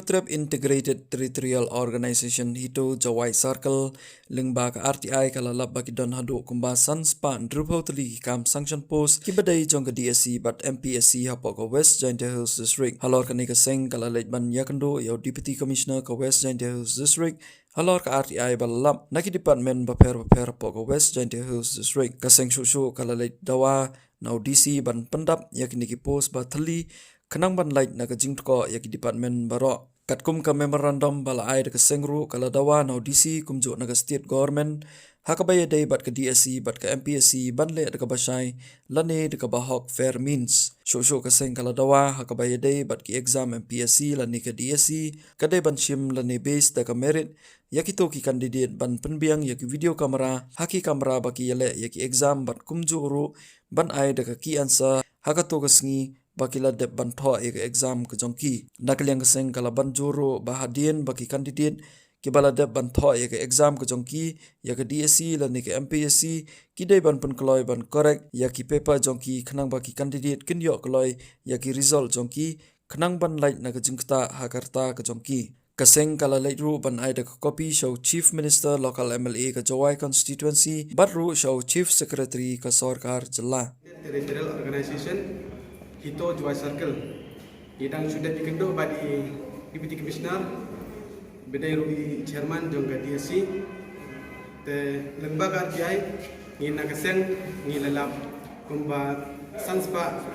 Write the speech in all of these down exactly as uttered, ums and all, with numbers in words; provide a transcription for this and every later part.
Trep Integrated Territorial Organization HITO Jowai Circle, lyngba ka R T I ka la lap ba ki don haduh kumba san spah hynriewphew tylli ki kam sanction post kiba dei jong ka D S C bad M P S C hapoh ka West Jaintia Hills District. Halor kane ka seng ka la leit ban ïakynduh ïa u Deputy Commissioner ka West Jaintia Hills District halor ka R T I ba la lap na ki department bapher bapher hapoh ka West Jaintia Hills District. Ka seng shuh shuh ka la leit dawa na u D C ban pyndap ïa kine ki post ba thylli khnang ban lait na ka jingtkoh ïa ki department baroh. Katkum ka memorandum ba la ai da ka seng ruh ka la dawa na u D C kumjuh na ka state government ha kaba ïadei bad ka D S C bad ka M P S C ban leh da kaba shai lane da kaba hok, fair means. Shuh shuh ka seng ka la dawa ha kaba ïadei bad ki exam M P S C lane ka D S C, ka dei ban shim lane base da ka merit ïa kito ki candidate ban pynbiang ïa ki video camera ha ki kamra ba ki ïaleh ïa ki exam bad kumjuh ruh ban ai da ka key answer ha kato ka sngi ba ki la dep ban thoh ïa ka exam ka jong ki. Na ka liang ka seng ka la ban jur ruh ba hadien ba ki candidate kiba la dep ban thoh ïa ka exam ka jong ki ïa ka D S C lane ka M P S C, ki dei ban pynkloi ban correct ïa ki paper jong ki khnang ba ki candidate kin ïoh kloi ïa ki result jong ki khnang ban lait na ka jingktah ha ka rta ka jong ki. Ka seng ka la leit ruh ban ai da ka copy sha u Chief Minister, Local M L A ka Jowai Constituency bad ruh sha u Chief Secretary ka sorkar jylla. Territorial Organization HITO Jowai Circle. Ngi dang shu dep ïakynduh bad i Deputy Commissioner, ba dei ruh i Chairman jong ka D S C. Te lyngba ka R T I, ngi na ka seng ngi la lap kumba san spah,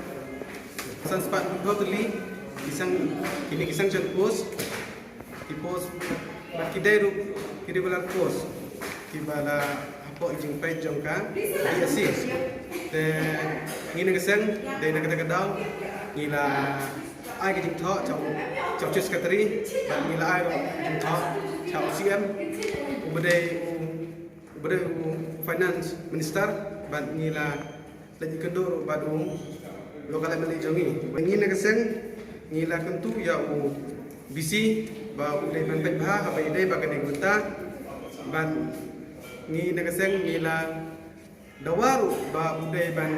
san spah hynriewphew tylli ki sang, kine ki sanction post, ki post bad ki dei ruh ki regular post kiba la hapoh i jingpeit jong ka D S C. Te ngi na ka seng, dei na kata ka daw ngi la ai ka jingthoh sha u, sha u Chief Secretary bad ngi la ai ruh ka jingthoh sha u C M, uba dei u, uba dei u Finance Minister, bad ngi la leit ïakynduh ruh bad u Local M L A jong ngi. Ngi na ka seng ngi la kyntu ïa u B C ba u dei ban peit bha haba ïadei bad kane ka bynta, bad ngi na ka seng ngi la dawa ruh ba u dei ban,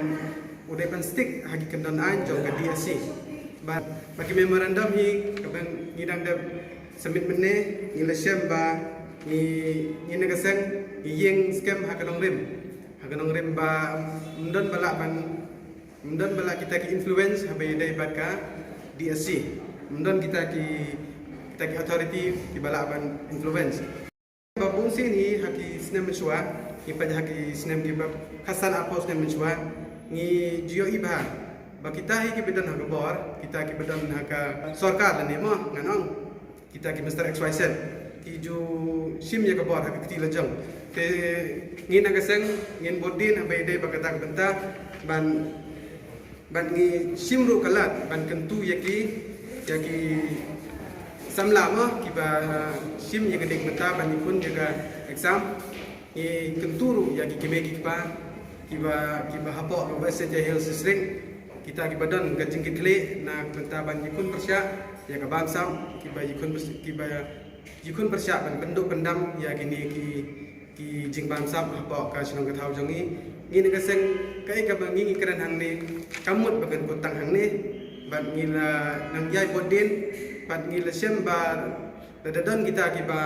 u dei ban stick ha ki kyndon aiñ jong ka D S C. Bad ba ki memorandum hi kaba ngi dang dep submit mynne, ngi la shem ba ngi, ngi na ka seng ngi ïeng skhem ha ka nongrim, ha ka nongrim ba ym don ba lah ban, ym don ba lah kita ki influence haba ïadei bad ka D S C. Ym don kita ki, kita ki authority kiba lah ban influence. Ba bun sien hi ha ki snem mynshuwa, ngi peit ha ki snem kiba khatsan arphew snem mynshuwa, ngi ju ïohi bha ba kita hi kiba don ha ka bor, kita kiba don ha ka sorkar lane mo ngan ong, kita ki Mister X Y Z, ki ju shim ïa ka bor ha ka kti la jong. Te ngi na ka seng ngin bud dien haba ïadei bad kata ka bynta ban, ban ngi shim ruh ka lad ban kyntu ïa ki, ïa ki samla mo kiba shim ïa kane ka bynta ban ïakhun ïa ka exam. Ngi kyntu ruh ïa ki kmie ki kpa kiba, kiba hapoh ka West Jaintia Hills District, kita kiba don ka jingkitkhlieh na ka bynta ban ïakhun pyrshah ïa ka bamsap, kiba ïakhun pyrs-, kiba ïakhun pyrshah ban pynduh pyndam ïa kine ki, ki jingbamsap hapoh ka shnong ka thaw jong ngi. Ngi na ka seng kaei kaba ngi ngi kren hangne kam mut ba kan kut tang hangne, bad ngi la nang ïai bud dien, bad ngi la shem ba lada don kita kiba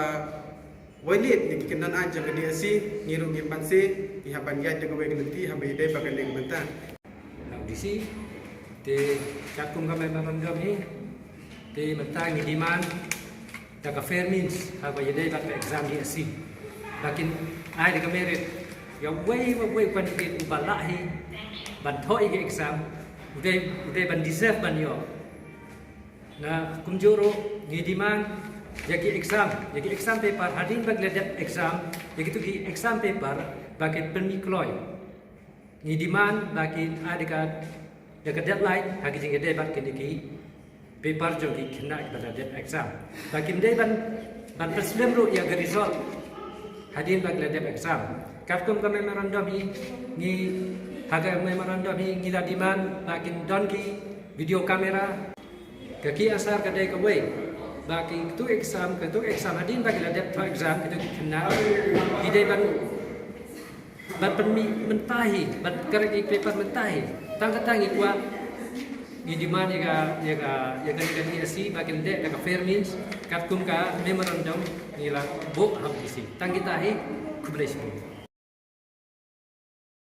violate ïa ki kyndon aiñ jong ka D S C, ngi ruh ngim banse, ngi hap ban ïaid da kawei ka lynti haba ïadei bad kane ka bynta. Na u D C, te katkum ka memorandum hi, te mynta ngi demand da ka fair means haba ïadei bad ka exam D S C. Ba kin ai da ka merit ïa uwei pa uwei u candidate uba lah hi ban thoh ïa ka exam, u dei, u dei ban deserve ban ïoh. Na kumjuh ruh ngi demand ïa ki exam, ïa ki exam paper, hadien ba ki la dep exam, ïa kitu ki exam paper ba kin pynmih kloi. Ngi demand ba kin ai da ka, da ka deadline ha ki jingïadei bad kine ki paper jong ki khynnah kiba la dep exam, ba kim dei ban, ban pynslem ruh ïa ka result hadien ba ki la dep exam. Katkum ka memorandum hi, ngi, ha ka memorandum hi ngi la demand ba kin don ki video camera. Ka key answer ka dei kawei, ba kitu exam, kitu exam hadien ba ki la dep thoh exam, kitu ki khynnah ki dei ban, ban pynmih mynta hi, ban correct ïa ki paper mynta hi. Tang kata ngi kwah Ngi demand ïa ka, ïa ka, ïa ka, ïa ka E A C ba kin leh da ka fair means, katkum ka memorandum ngi la buh ha B B C. Tang kita hi, khublei shibun.